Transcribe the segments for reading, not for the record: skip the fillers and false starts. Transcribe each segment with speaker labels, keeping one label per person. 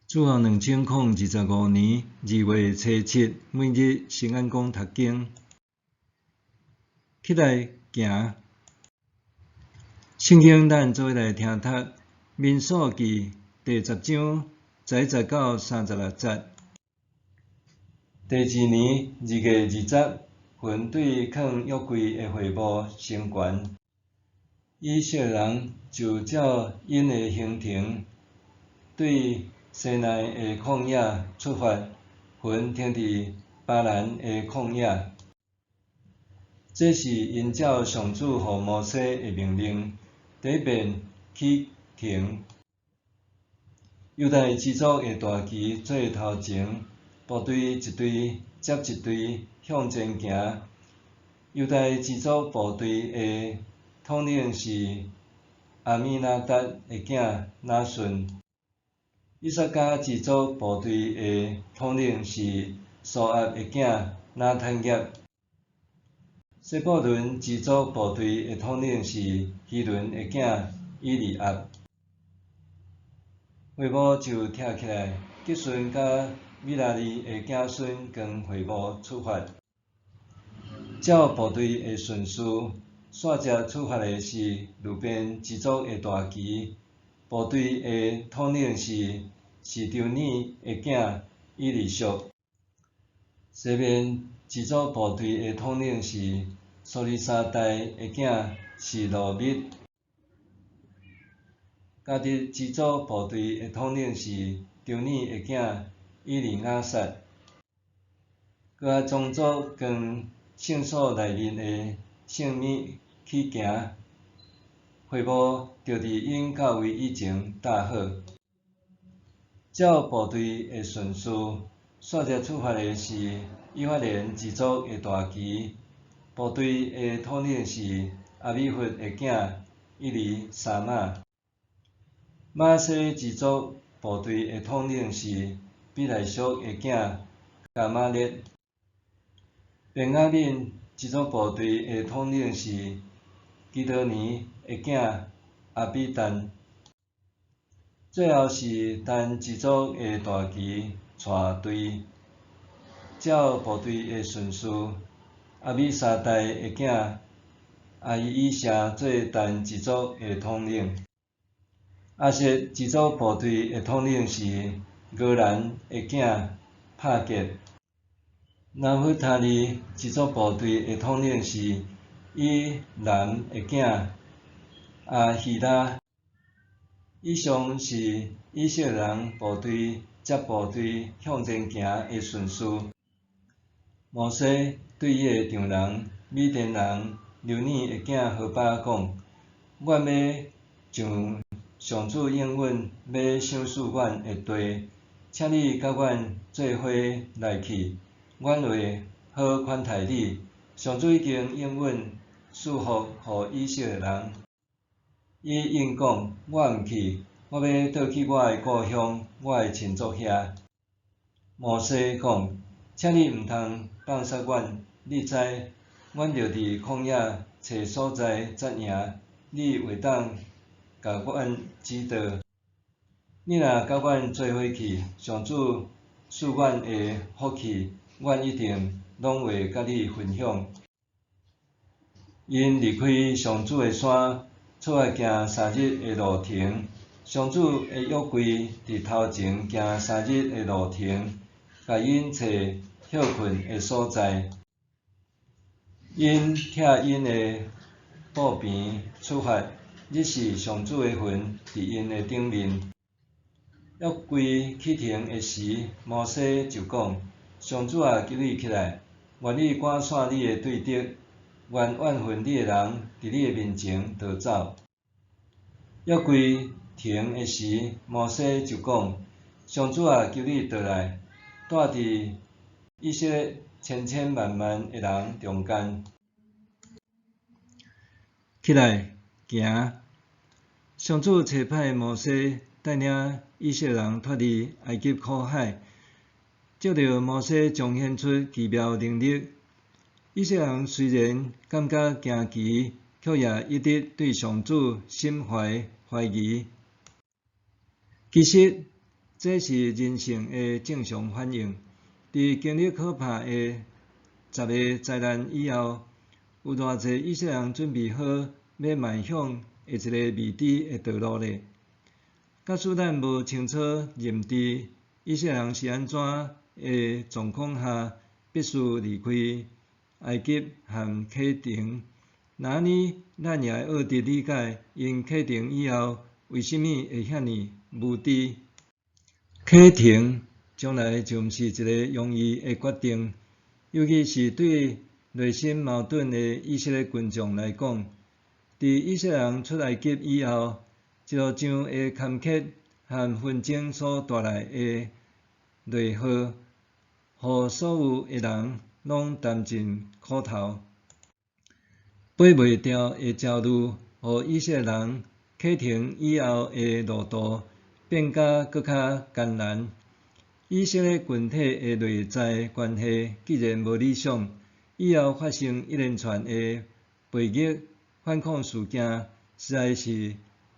Speaker 1: 主後2025年2月初7，每日新安講讀經。起來行。聖經咱做伙來聽讀《民數記》第10章11節到36節。第二年2月20，雲對囥約櫃的會幕升懸。以色列人就照𪜶的行程，對西奈的曠野出發，雲停佇巴蘭的曠野。這是𪜶照上主予摩西的命令，第一遍起程。猶大支族的大旗做頭前，部隊一隊接一隊向前行。猶大支族部隊的統領是亞米拿達的囝拿順。以薩迦支族部隊的統領是蘇押的囝拿坦業。西布倫支族部隊的統領是希倫的囝以利押。會幕就拆起來，結順佮米拉利的子孫跟會幕出發。照部隊的順序，煞隻出發的是流便支族的大旗，部隊的統領是示丟爾的囝以利蘇。西緬支族部隊的統領是蘇利沙代的囝示羅密。迦得支族部隊的統領是丟爾的囝以利亞撒。哥哈宗族跟聖所內面的聖物起行，會幕就佇𪜶到位以前搭好。照部隊的順序，煞隻出發的是以法蓮支族的大旗，部隊的統領是亞米忽的囝以利沙瑪。瑪拿西支族部隊的統領是毗達束的囝迦瑪列。便雅憫支族部隊的統領是基多尼的囝亞比但。最後是但支族的大旗帶隊，照部隊的順序，亞米沙代的囝亞希以謝做但支族的統領。亞設支族部隊的統領是俄蘭的囝帕結。拿弗他利支族部隊的統領是以南的囝亞希拉。以上是以色列人部隊接部隊向前行的順序。摩西對伊的丈人米甸人流耳的囝荷巴講：阮欲上上主應允欲賞賜阮的地，請你佮阮做伙來去，阮會好款待你。上主已經應允賜福予以色列人。伊應講：我毋去，我欲倒去我的故鄉，我的親族遐。摩西講：請你毋通放殺阮，你知，阮著佇曠野揣所在紮營，你會當共阮指導。你若佮阮做伙去，上主賜阮的福氣，阮一定攏會佮你分享。𪜶離開上主的山，出發行三日的路程。上主的約櫃佇頭前行三日的路程，共𪜶揣歇睏的所在。𪜶拆𪜶的布棚出發，日時上主的雲佇𪜶的頂面。約櫃起程的時，摩西就講：上主啊，求你起來，願你趕散你的對敵，願怨恨你的人佇你的面前逃走。約櫃停的時，摩西就講：上主啊，求你倒來，住佇以色列千千萬萬的人中間。起來，行！上主差派摩西帶領以色列人脫離埃及苦海，藉著摩西彰顯出奇妙能力。以色列人雖然感覺驚奇，卻也一直對上主心懷懷疑。其實，這是人性的正常反應。佇經歷可怕的十个災難以後，有偌濟以色列人準備好欲邁向的一個未知的道路咧？假使咱無清楚認知以色列人是按怎的狀況下必須離開埃及和啟程，若按呢，咱也會學著理解𪜶啟程以後為啥物會遐爾無知。啟程從來就毋是一个容易的決定，尤其是對內心矛盾的以色列群眾來講。佇以色列人出埃及以後，一路上的坎坷和紛爭所帶來的內耗，予所有的人攏擔盡苦頭。擺袂牢的焦慮，予以色列人啟程以後的路途變甲閣較艱難。以色列群體的內在關係既然無理想，以後發生一連串的背逆、反抗事件，實在是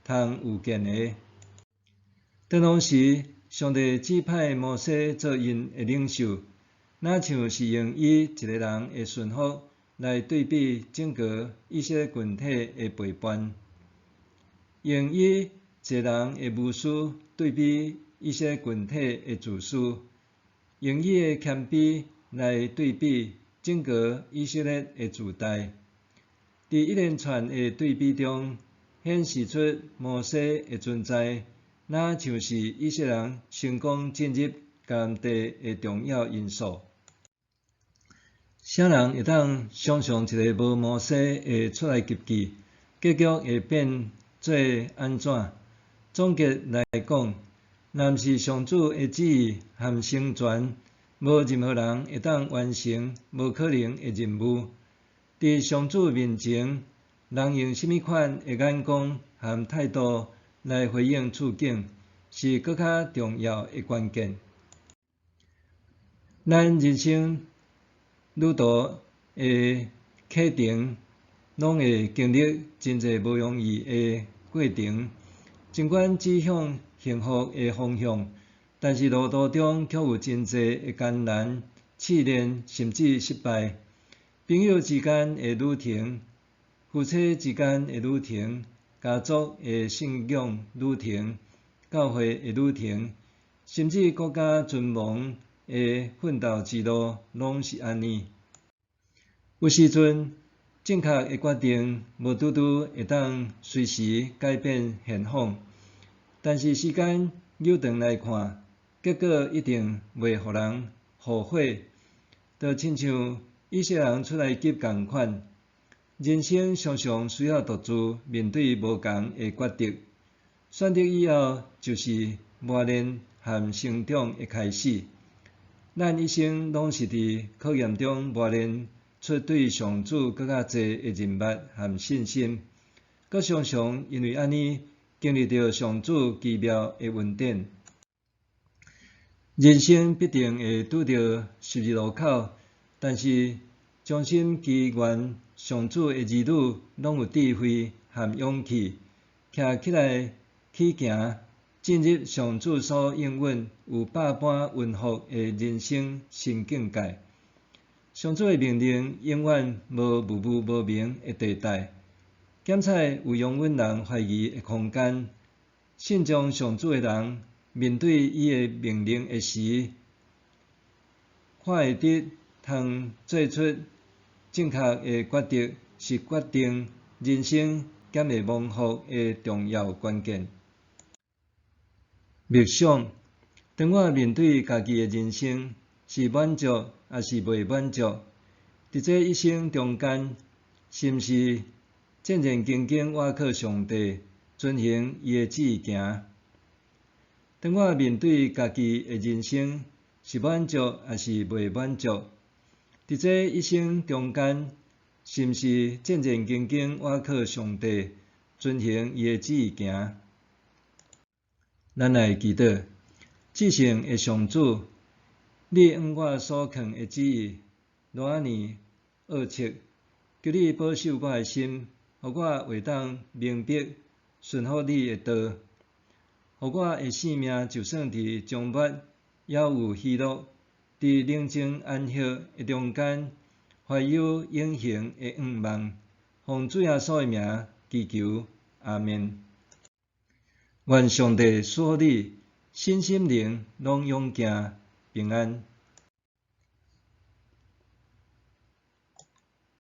Speaker 1: 通預見的。當當時，上帝指派摩西做𪜶的領袖，若像是用伊一个人的順服來對比整個以色列群體的背叛，用伊一个人的無私對比以色列群體的自私，用伊的謙卑來對比整個以色列的自大。佇一連串的對比中，顯示出摩西的存在，若像是以色列人成功進入迦南地的重要因素。啥人會當想像一个無摩西的出埃及記，結局會變做按怎？總結來講，若毋是上主的旨意和成全，無任何人會當完成無可能的任務。佇上主面前，人用啥物款的眼光和態度來回應處境，是閣較重要的關鍵。咱人生旅途的啟程，攏會經歷真濟無容易的過程。儘管指向幸福的方向，但是路途中卻有真濟的艱難、試煉，甚至失敗。朋友之間的旅程，夫妻之間的旅程，家族的信仰旅程，教會的旅程，甚至國家存亡的奮鬥之路，攏是按呢。有時陣，正確的決定無拄拄會當隨時改變現況，但是時間扭轉來看，結果一定袂予人後悔。就親像以色列人出埃及仝款，人生常常需要獨自面對無仝的抉擇，選擇以後就是磨練和成長的開始。咱一生攏是佇考驗中磨練出對上主閣較濟的認捌和信心，閣常常因為按呢經歷著上主奇妙的恩典。人生必定會拄著十字路口，但是衷心祈願上主的兒女攏有智慧和勇氣，徛起來去行，進入上主所應允有百般恩福的人生新境界。上主的命令永遠無模糊無明的地帶，減採有容阮人懷疑的空間。信從上主的人，面對伊的命令的時，看會得通做出正確的決定，是決定人生敢會蒙福的重要關鍵。默想，當我面對家己的人生，是滿足抑是袂滿足？佇這一生中間，是毋是戰戰兢兢倚靠上帝，遵行伊的旨意行？當我面對家己的人生，是滿足抑是袂滿足？佇這一生中間，是毋是戰戰兢兢倚靠上帝，遵行伊的旨意行？咱來祈禱，至聖的上主，你向我所勸的旨意，偌按呢奧蹟，求你保守我的心，予我會當明白順服你的道。予我的性命就算佇終末猶有喜樂，佇寧靜安息的中間，懷有永恆的願望。奉主耶穌的名祈求，阿們。願上帝賜福你，身心靈攏勇健平安。